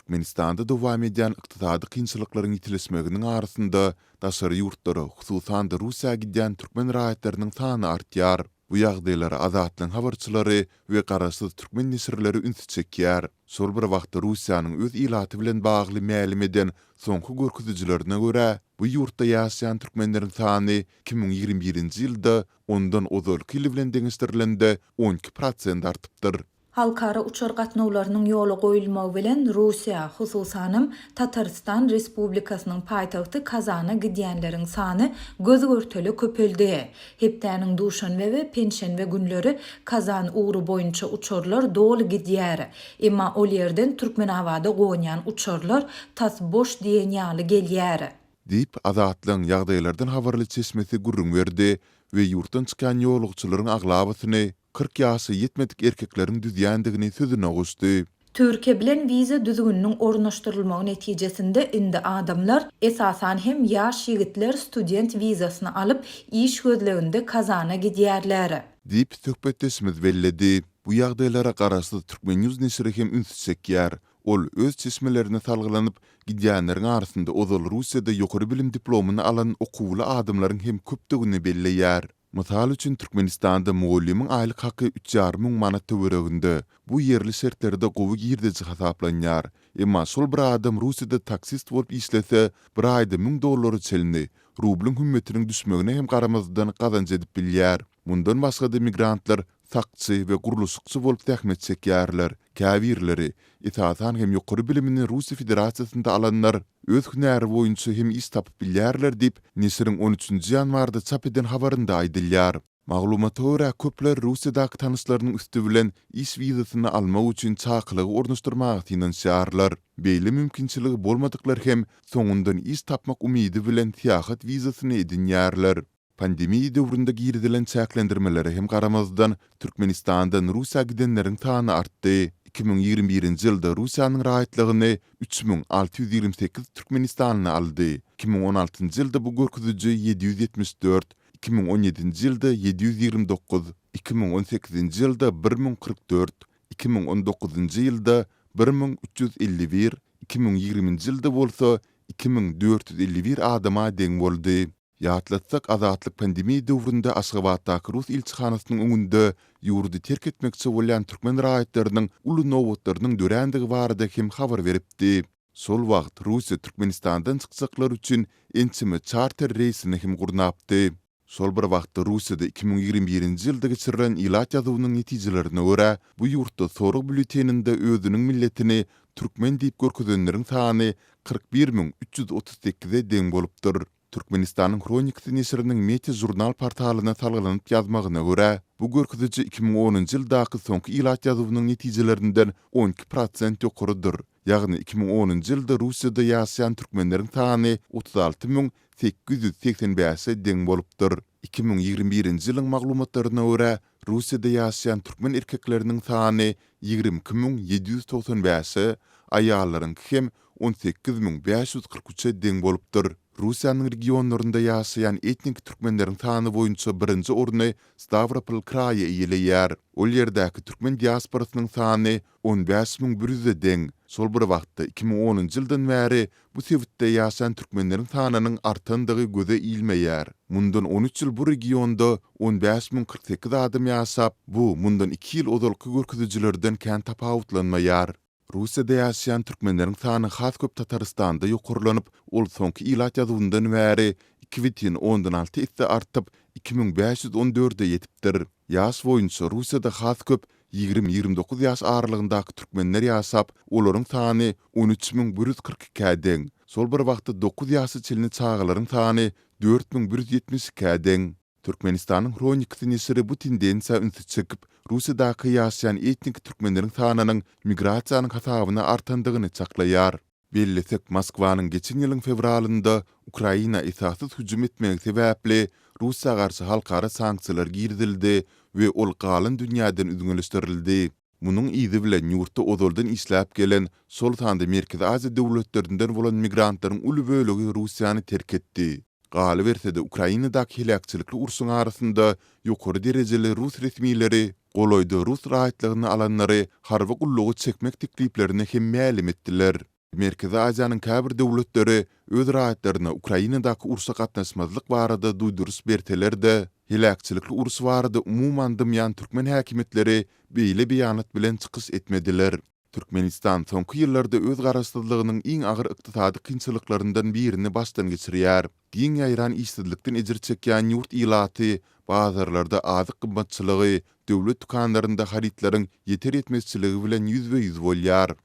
Türkmenistanda dowam edýän ykdysady kynçylyklaryň ýitileşmeginiň arasynda, daşary ýurtlara, hususan-da Russiýa gidýän türkmen raýatlarynyň sany artýar. Bu ýagdaýlara Azatlygyň habarçylary we garaşsyz türkmen neşirleri ünsi çekýär. Şol bir wagtda Russiýanyň öz ilaty bilen bagly mälim eden soňky görkezijilerine görä, bu ýurtda ýaşaýan türkmenleriň sany 2021-nji ýylda ondan ozalky ýyl bilen deňeşdirilende 12 prosent artypdyr. Halkara uçar gatnawlarynyň ýola goýulmagy bilen Russiýa, hususanam, Tatarystan Respublikasynyň paýtagty Kazana gidýänleriň sany göz-görtele köpeldi. Hepdäniň duşenbe we penşenbe günleri Kazan ugry boýunça uçarlar doly gidýär. Emma ol ýerden Türkmenabada gonýan uçarlar tas boş diýen ýaly gelýär. Diýip, Azatlygyň ýagdaýlardan habarly çeşmesi gürrüň berdi we ýurtdan çykýan ýolagçylaryň aglabasyny 40 ýaşa ýetmedik erkekleriň düzýändigini sözüne goşdy. Türkiýe bilen wiza düzgüniniň ornaşdyrylmagy netijesinde indi adamlar, esasan hem ýaş ýigitler student wizasyny alyp, iş gözleginde Kazana gidýärler. Diýip, söhbetdeşimiz belledi. Bu ýagdaýlara garaşsyz Turkmennews neşiri hem ünsi çekýär. Ol öz çeşmelerine salgylanyp, gidýänleriň arasynda ozal Russiýada ýokary bilim diplomyny alan okuwly adamlaryň hem köpdügini belleýär. Mysal üçin, Türkmenistanda mugallymyň aýlyk haky üç ýarym müň manat töwereginde. Bu ýerli şertlerde gowy girdeji hasaplanýar. Emma şol bir adam Russiýada taksist bolup işlese, bir aýda 1000 dollara çenli, rublyň hümmetiniň düşmegine hem garamazdan gazanç edip bilýär. Mundan başga-da migrantlar sakçy we gurluşykçy bolup zähmet çekýärler. Käbirleri, esasan hem ýokary bilimini Russiýa Federasiýasynda alanlar, öz hünäri boýunça hem iş tapyp bilýärler diýip, neşiriň on üçünji ýanwarda çap eden habarynda aýdylýar. Maglumata görä, köpler Russiýadaky tanyşlarynyň üsti bilen iş wizasyny almak üçin çakylygy ornaşdyrmaga synanyşýarlar. Beýle mümkinçiligi bolmadyklar hem soňundan iş tapmak umydy bilen syýahat wizasyny edinýärler. Pandemiýa döwründe girizilen çäklendirmelere hem garamazdan, Türkmenistandan Russiýa gidenleriň sany artdy. 2021-nji ýylda Russiýanyň raýatlygyny 3628 türkmenistanly aldy. 2016-njy ýylda bu görkeziji 774, 2017-nji ýylda 729, 2018-nji ýylda 1044, 2019-njy ýylda 1351, 2020-nji ýylda bolsa 2451 adama deň boldy. Ýatlatsak, Azatlyk pandemiýa döwründe Aşgabatdaky rus ilçihanasynyň öňünde ýurdy terk etmekçi bolýan türkmen raýatlarynyň uly nobatlarynyň dörändigi barada hem habar beripdi. Şol wagt Russiýa Türkmenistandan çykjaklar üçin ençeme çarter reýsini hem gurnapdy. Şol bir wagtda Russiýada 2021-nji ýylda geçirilen ilat ýazuwynyň netijelerine görä, bu ýurtda sorag býulleteninde özüniň milletini türkmen diýip görkezenleriň sany 41 338-e deň bolupdyr. Türkmenistanyň Hronikasy neşiriniň Meti žurnal portalyna salgylanyp ýazmagyna görä, bu görkeziji 2010-njy ýyldaky soňky ilat ýazuwynyň netijelerinden 12 prosent ýokarydyr. Ýagny 2010-njy ýylda Russiýada ýaşaýan türkmenleriň sany 36 885-e deň bolupdyr. 2021-nji ýylyň maglumatlaryna görä, Russiýada ýaşaýan türkmen erkekleriniň sany 22 795-e, aýallaryňky hem 18 543-e deň bolupdyr. Russiýanyň regionlarynda ýaşaýan etnik türkmenleriň sany boýunça birinji orny Stawropol kraýy eýeleýär. Ol ýerdäki türkmen diasporasynyň sany 15 100-e deň. Şol bir wagtda, 2010-njy ýyldan bäri bu sebitde ýaşaýan türkmenleriň sanynyň artandygy göze ilmeýär. Mundan on üç ýyl bu regionda 15 048 adam ýaşap, bu mundan iki ýyl ozalky görkezijilerden kän tapawutlanmaýar. Russiýada ýaşaýan türkmenleriň sany has köp Tatarystanda ýokarlanyp, ol soňky ilat ýazuwyndan bäri iki bütin ondan alty esse artyp, 2514-e ýetipdir. Ýaş boýunça Russiýada has köp 20-29 ýaş aralygyndaky türkmenler ýaşap, olaryň sany 13 142-ä deň. Şol bir wagtda dokuz ýaşa çenli çagalaryň sany 4172-ä deň. Türkmenistanyň Hronikasy neşiri bu tendensiýa ünsi çekip, Russiýadaky ýaşaýan etnik türkmenleriň sanynyň migrasiýanyň hasabyna artandygyny çaklaýar. Bellesek, Moskwanyň geçen ýylyň fewralynda Ukraina esassyz hüjüm etmegi sebäpli Russiýa garşy halkara sanksiýalar girizildi we ol galan dünýäden üzňeleşdirildi. Munuň yzy bilen ýurtda ozaldan işläp gelen, şol sanda Merkezi Aziýa döwletlerinden bolan migrantlaryň uly bölegi Russiýany terk etdi. Galyberse-de, Ukrainadaky heläkçilikli urşuň arasynda ýokary derejeli rus resmileri golaýda rus raýatlygyny alanlary harby gulluga çekmek tekliplerini hem mälim etdiler. Merkezi Aziýanyň käbir döwletleri öz raýatlaryna Ukrainadaky urşa gatnaşmazlyk barada duýduryş berseler-de, heläkçilikli uruş barada umuman dymýan türkmen häkimiýetleri beýle beýanat bilen çykyş etmediler. Türkmenistan soňky ýyllarda öz garaşsyzlygynyň iň agyr ykdysady kynçylyklaryndan birini başdan geçirýär. Giň ýaýran işsizlikden ejir çekýän ýurt ilaty bazarlarda azyk gymmatçylygy, döwlet dükanlarynda harytlaryň ýeter-ýetmezçiligi bilen ýüzbe-ýüz bolýar.